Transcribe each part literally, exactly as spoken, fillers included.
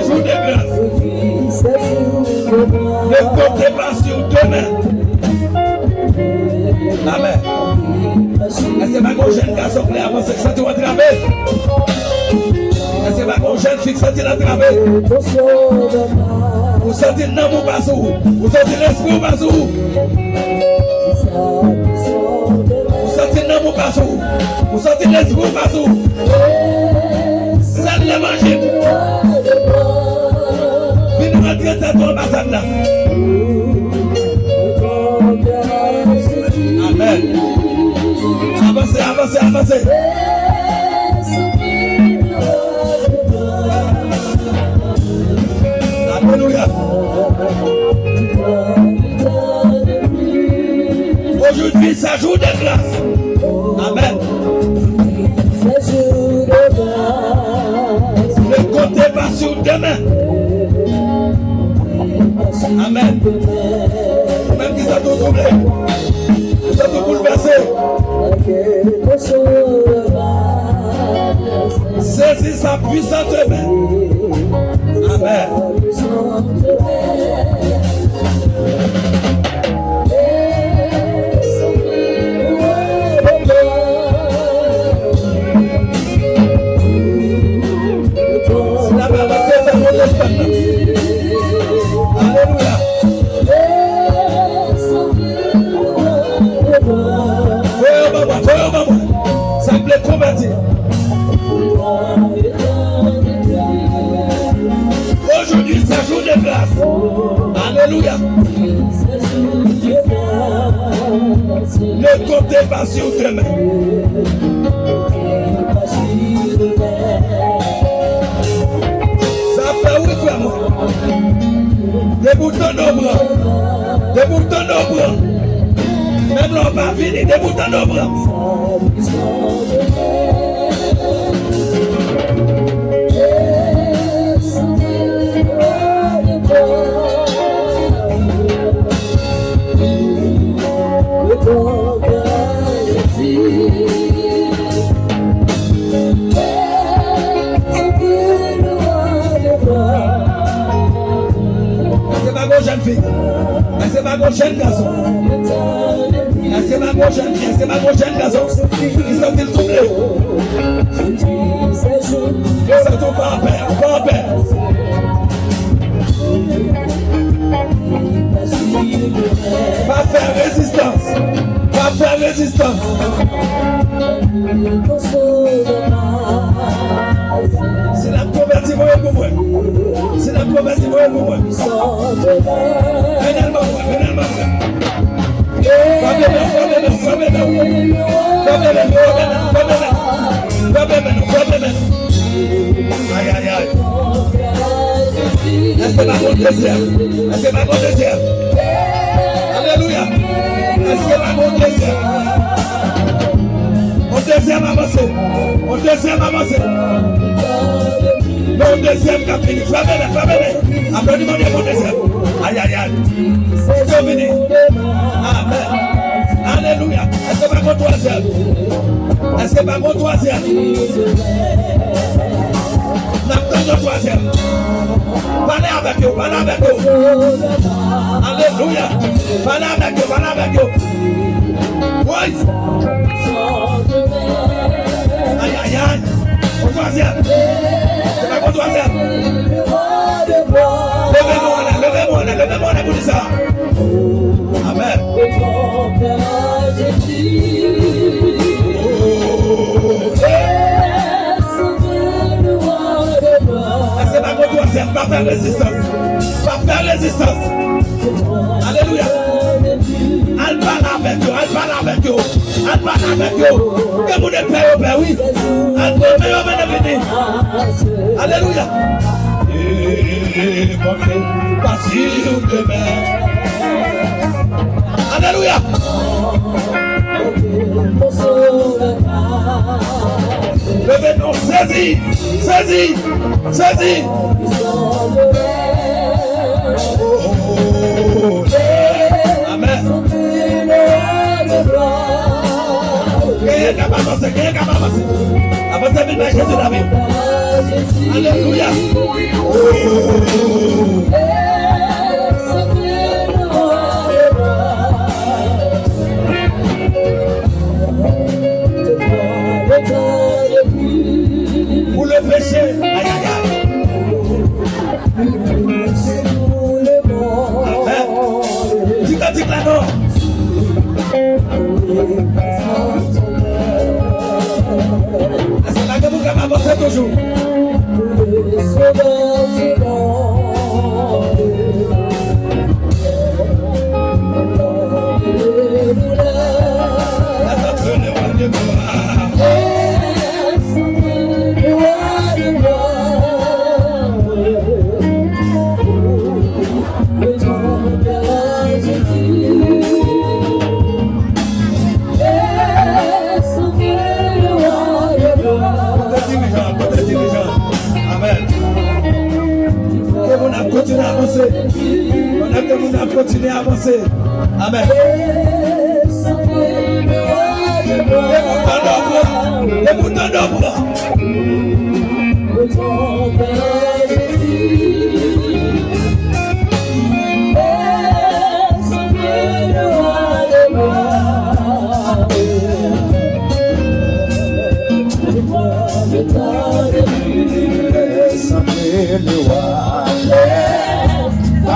Jou de gras. Ne comptez pas sur demain. Amèn. Èske pa gen yon jèn gason k lè avanse k santi w antrave? Èske pa gen yon jèn fi k santi l antrave? Ou santi nanm ou pa sou ou. Ou santi lespri ou pa sou ou. Ou santi nanm ou pa sou ou. Ou santi lespri ou pa sou ou. Sèl levanjil. Vin rantre tèt ou anba zam nan. Amèn. Avanse, avanse, avanse. Alelouya. Aujourd'hui, c'est jour de grâce. Amèn. Ne comptez pas sur demain. Amèn. Ou menm ki santi w twouble, ou santi w boulvèse, sezi sa pwisan demen. Amèn. Si n ap avanse, fè monte sèn nan. Alelouya. Voye yo ban mwen, voye yo ban mwen. Sa k vle konvèti. Aujourd'hui, c'est jour de grâce. Alelouya. Ne comptez pas sur demain. Sa fè wi, frè mwen. Depi w tande w pran. Depi w tande w pran. Menm lè w pa vini, depi w tande w pran. Èske pa gon jèn fi? Èske pa gon jèn gason? Èske pa gon jèn fi? Èske pa gon jèn gason ki santi l twouble? Ki santi w pa anpè, ou pa anpè. Pa fè rezistans. Pa fè rezistans. Si l ap konvèti, voye l pou mwen. Si l ap konvèti, voye l pou mwen. Mennen l ban mwen, mennen l ban mwen. Frape men, frape men, frape men. Frape men, frape men, frape men. Frape men, frape men. Ay, ay, ay. Èske pa gon dezyèm? Èske pa gon dezyèm? Alelouya. Èske pa gon dezyèm? On dezyèm avanse. On dezyèm avanse. Yon dezyèm k ap vini. Frape men, frape men. Aplodi Bondye pou dezyèm. Ay, ay, ay. Yo vini. Amèn. Alelouya. Èske pa gon twazyèm? Èske pa gon twazyèm? N ap tann yon twazyèm. Pale avèk yo, pale avèk yo. Alelouya. Pale avèk yo, pale avèk yo. Woy! Ay, ay, ay. Yon twazyèm. Se pa yon twazyèm. Leve men w anlè, leve men w anlè, leve men w anlè pou di sa. Amèn. Èske pa gon twazyèm? Pa fè rezistans. Pa fè rezistans. Alelouya. Al pale avèk yo, al pale avèk yo. Al pale avèk yo. Gen moun e pè yo pè, wi. Al pran men yo mennen vini. Alelouya. E konte pa si ou demen. Alelouya. Leve non, sezi, sezi, sezi. Amèn. Genyen k ap avanse, genyen k ap avanse. Avanse vin bay Jezi lavi. Alelouya. Oh. Pou le peche, ayayay. Amen. Di kantik la non. Èske pa gen moun k ap avanse toujou? Kote dirijan, kote dirijan? Amen. Ke moun ap kontinye avanse. Pandan ke moun ap kontinye avanse. Amen. E pou tande w pran. E pou tande w pran.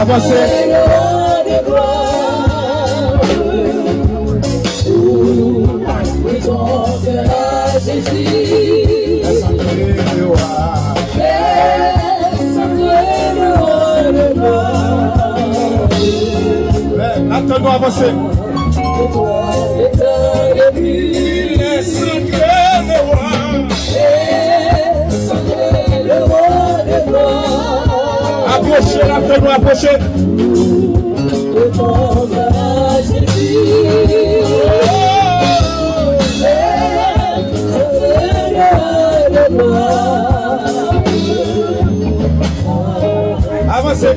Avanse. N ap tann nou avanse. Il est sacré le roi. Apwoche, n ap tann nou avanse. Avanse.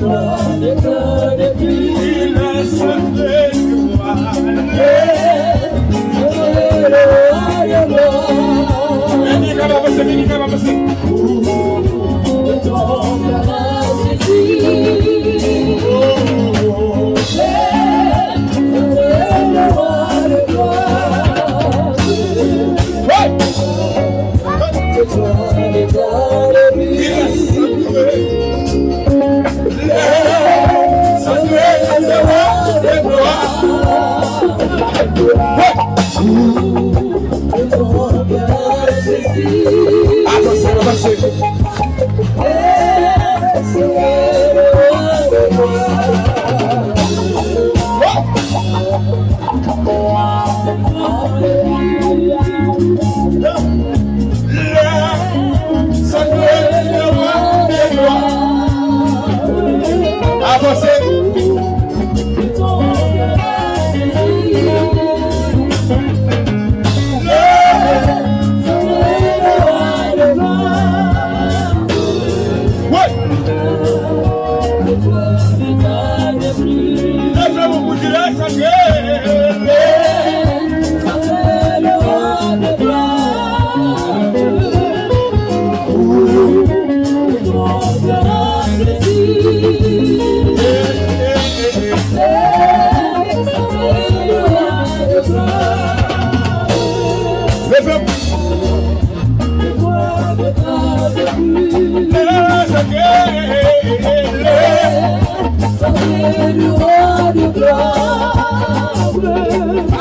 Vini, avanse, vini, avanse. Avanse, avanse. Avanse.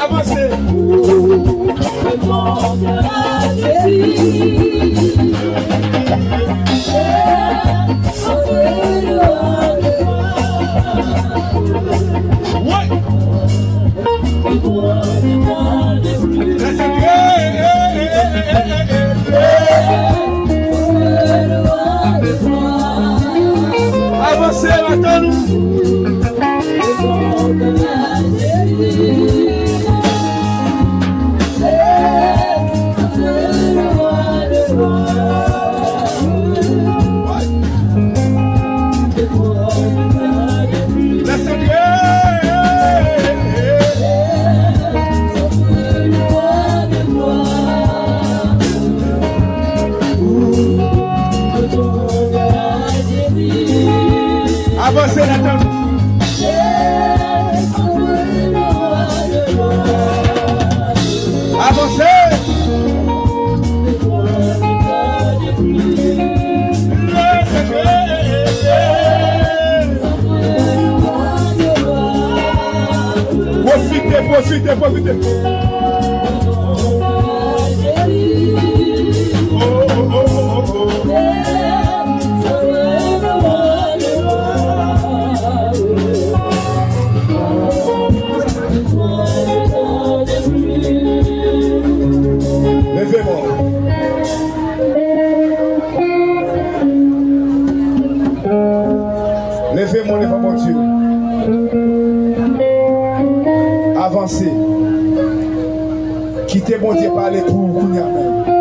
Avanse. Avanse, m ap tann nou. Avanse, Nathan. Avanse. Pwofite, pwofite, pwofite. Leve men w. Leve men w devan Bondye. Avanse. Kite Bondye pale pou ou kounye a menm.